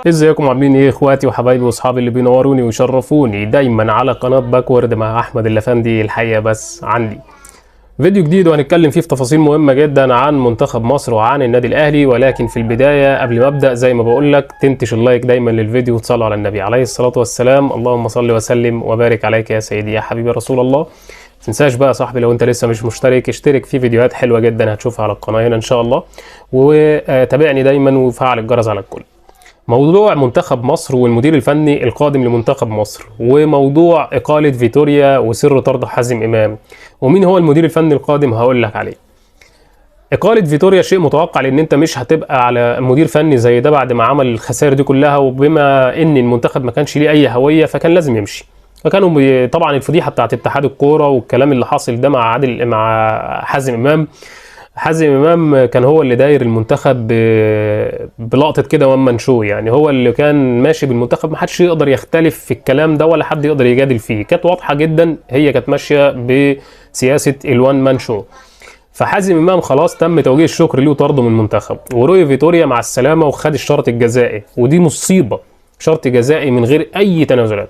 ازيكم عاملين ايه اخواتي وحبايبي واصحابي اللي بينوروني ويشرفوني دايما على قناة باكورد مع احمد الافندي. الحقيقة بس عندي فيديو جديد وهنتكلم فيه في تفاصيل مهمة جدا عن منتخب مصر وعن النادي الاهلي. ولكن في البداية قبل ما ابدا زي ما بقول لك تنتش ال like دايما للفيديو وتصلوا على النبي عليه الصلاة والسلام. اللهم صل وسلم وبارك عليك يا سيدي يا حبيبي رسول الله. تنساش بقى يا صاحبي لو انت لسه مش مشترك اشترك في فيديوهات حلوة جدا هتشوفها على القناة هنا ان شاء الله، وتابعني دايما وفعل الجرس على الكل. موضوع منتخب مصر والمدير الفني القادم لمنتخب مصر، وموضوع إقالة فيتوريا وسر طرد حازم إمام، ومين هو المدير الفني القادم هقول لك عليه. إقالة فيتوريا شيء متوقع، لأن أنت مش هتبقى على مدير فني زي ده بعد ما عمل الخسائر دي كلها، وبما إن المنتخب ما كانش ليه أي هوية فكان لازم يمشي. فكانوا طبعا الفضيحة بتاعت اتحاد الكورة والكلام اللي حاصل ده مع عادل مع حازم إمام. حازم امام كان هو اللي داير المنتخب بلقطة كده one man show، يعني هو اللي كان ماشي بالمنتخب، ما حدش يقدر يختلف في الكلام ده ولا حد يقدر يجادل فيه، كانت واضحة جدا، هي كانت ماشية بسياسة ال one man show. فحازم امام خلاص تم توجيه الشكر ليه وطرده من المنتخب، وروي فيتوريا مع السلامة وخد الشرط الجزائي، ودي مصيبة، شرط جزائي من غير اي تنازلات.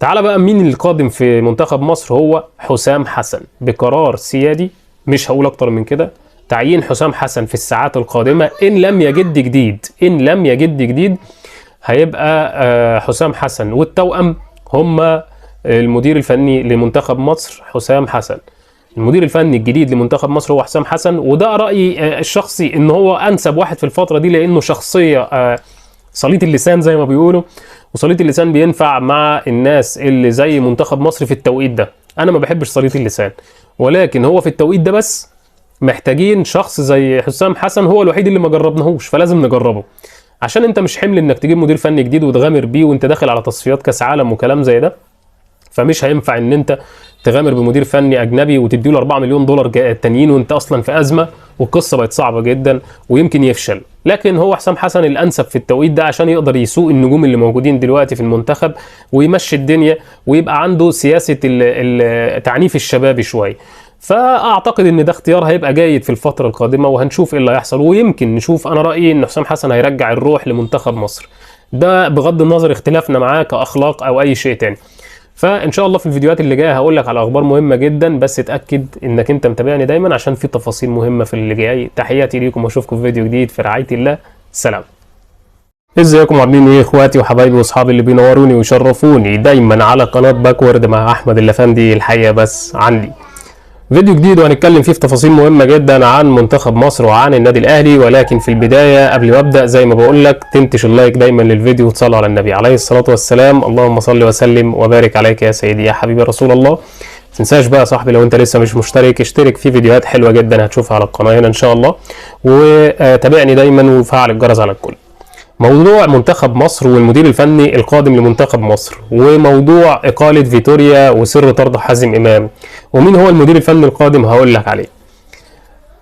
تعال بقى مين القادم في منتخب مصر؟ هو حسام حسن بقرار سيادي، مش هقول اكتر من كده. تعيين حسام حسن في الساعات القادمة إن لم يجد جديد، إن لم يجد جديد هيبقى حسام حسن والتوأم هما المدير الفني لمنتخب مصر. حسام حسن المدير الفني الجديد لمنتخب مصر هو حسام حسن، وده رأيي الشخصي إن هو أنسب واحد في الفترة دي، لأنه شخصية سليط اللسان زي ما بيقولوا، وسليط اللسان بينفع مع الناس اللي زي منتخب مصر في التوقيت ده. أنا ما بحبش سليط اللسان، ولكن هو في التوقيت ده بس محتاجين شخص زي حسام حسن، هو الوحيد اللي ما جربناهوش فلازم نجربه، عشان انت مش حمل انك تجيب مدير فني جديد وتغامر بيه وانت داخل على تصفيات كاس عالم وكلام زي ده. فمش هينفع ان انت تغامر بمدير فني اجنبي وتديله 4 مليون دولار تانيين وانت اصلا في ازمة والقصه بقت صعبة جدا ويمكن يفشل. لكن هو حسام حسن الانسب في التوقيت ده عشان يقدر يسوق النجوم اللي موجودين دلوقتي في المنتخب ويمشي الدنيا ويبقى عنده سياسة تعنيف الشباب شوية. فاعتقد ان ده اختيار هيبقى جيد في الفترة القادمة، وهنشوف ايه اللي هيحصل، ويمكن نشوف. انا رايي ان حسام حسن هيرجع الروح لمنتخب مصر، ده بغض النظر اختلافنا معاه كاخلاق او اي شيء تاني. فان شاء الله في الفيديوهات اللي جاية هقول لك على اخبار مهمة جدا، بس اتاكد انك انت متابعني دايما عشان في تفاصيل مهمة في اللي جاي. تحياتي ليكم واشوفكم في فيديو جديد في رعاية الله. سلام. ازيكم عاملين ايه اخواتي وحبايبي واصحابي اللي بينوروني ويشرفوني دايما على قناة باكورد مع احمد الافندي. الحقيقة بس عندي فيديو جديد وهنتكلم فيه في تفاصيل مهمة جدا عن منتخب مصر وعن النادي الاهلي. ولكن في البداية قبل ما ابدا زي ما بقول لك تنتش ال like دايما للفيديو وتصلوا على النبي عليه الصلاة والسلام. اللهم صل وسلم وبارك عليك يا سيدي يا حبيبي رسول الله. تنساش بقى يا صاحبي لو انت لسه مش مشترك اشترك في فيديوهات حلوة جدا هتشوفها على القناة هنا ان شاء الله، وتابعني دايما وفعل الجرس على الكل. موضوع منتخب مصر والمدير الفني القادم لمنتخب مصر، وموضوع إقالة فيتوريا وسر طرد حازم إمام، ومين هو المدير الفني القادم هقول لك عليه.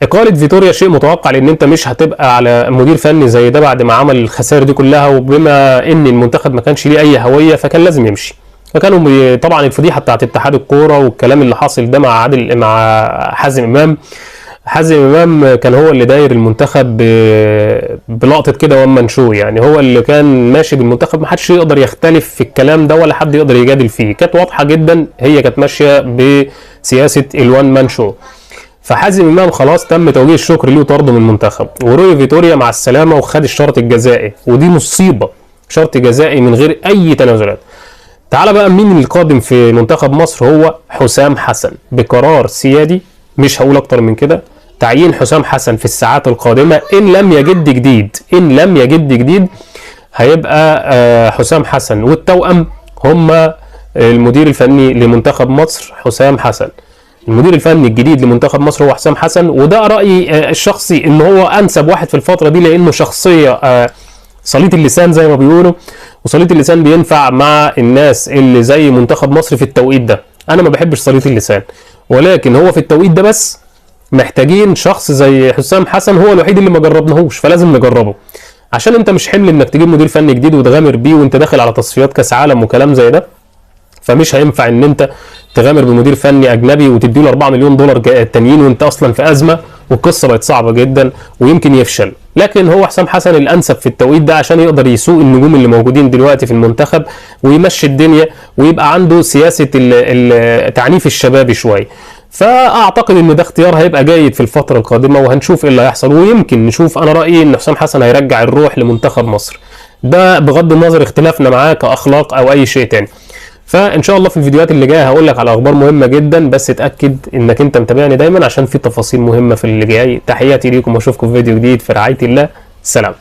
إقالة فيتوريا شيء متوقع، لأن أنت مش هتبقى على مدير فني زي ده بعد ما عمل الخسائر دي كلها، وبما إن المنتخب ما كانش ليه أي هوية فكان لازم يمشي. فكانوا طبعا الفضيحة بتاعت اتحاد الكورة والكلام اللي حاصل ده مع عادل مع حازم إمام. حازم امام كان هو اللي داير المنتخب بلقطة كده one man show، يعني هو اللي كان ماشي بالمنتخب، ما حدش يقدر يختلف في الكلام ده ولا حد يقدر يجادل فيه، كانت واضحة جدا، هي كانت ماشية بسياسة ال one man show. فحازم امام خلاص تم توجيه الشكر ليه وطرده من المنتخب، وروي فيتوريا مع السلامة وخد الشرط الجزائي، ودي مصيبة، شرط جزائي من غير اي تنازلات. تعال بقى مين القادم في منتخب مصر؟ هو حسام حسن بقرار سيادي، مش هقول اكتر من كده. تعيين حسام حسن في الساعات القادمة إن لم يجد جديد، إن لم يجد جديد هيبقى حسام حسن والتوأم هما المدير الفني لمنتخب مصر. حسام حسن المدير الفني الجديد لمنتخب مصر هو حسام حسن، وده رأيي الشخصي إن هو أنسب واحد في الفترة دي، لأنه شخصية سليط اللسان زي ما بيقولوا، وسليط اللسان بينفع مع الناس اللي زي منتخب مصر في التوقيت ده. أنا ما بحبش سليط اللسان، ولكن هو في التوقيت ده بس محتاجين شخص زي حسام حسن، هو الوحيد اللي ما جربناهوش فلازم نجربه، عشان انت مش حمل انك تجيب مدير فني جديد وتغامر بيه وانت داخل على تصفيات كاس عالم وكلام زي ده. فمش هينفع ان انت تغامر بمدير فني اجنبي وتديله 4 مليون دولار تانيين وانت اصلا في ازمة والقصه بقت صعبة جدا ويمكن يفشل. لكن هو حسام حسن الانسب في التوقيت ده عشان يقدر يسوق النجوم اللي موجودين دلوقتي في المنتخب ويمشي الدنيا، ويبقى عنده سياسة تعنيف الشباب شوية. فاعتقد ان ده اختيار هيبقى جيد في الفترة القادمة، وهنشوف ايه اللي هيحصل، ويمكن نشوف. انا رايي ان حسام حسن هيرجع الروح لمنتخب مصر، ده بغض النظر اختلافنا معاه كاخلاق او اي شيء تاني. فان شاء الله في الفيديوهات اللي جاية هقول لك على اخبار مهمة جدا، بس اتاكد انك انت متابعني دايما عشان في تفاصيل مهمة في اللي جاي. تحياتي ليكم واشوفكم في فيديو جديد في رعاية الله. سلام.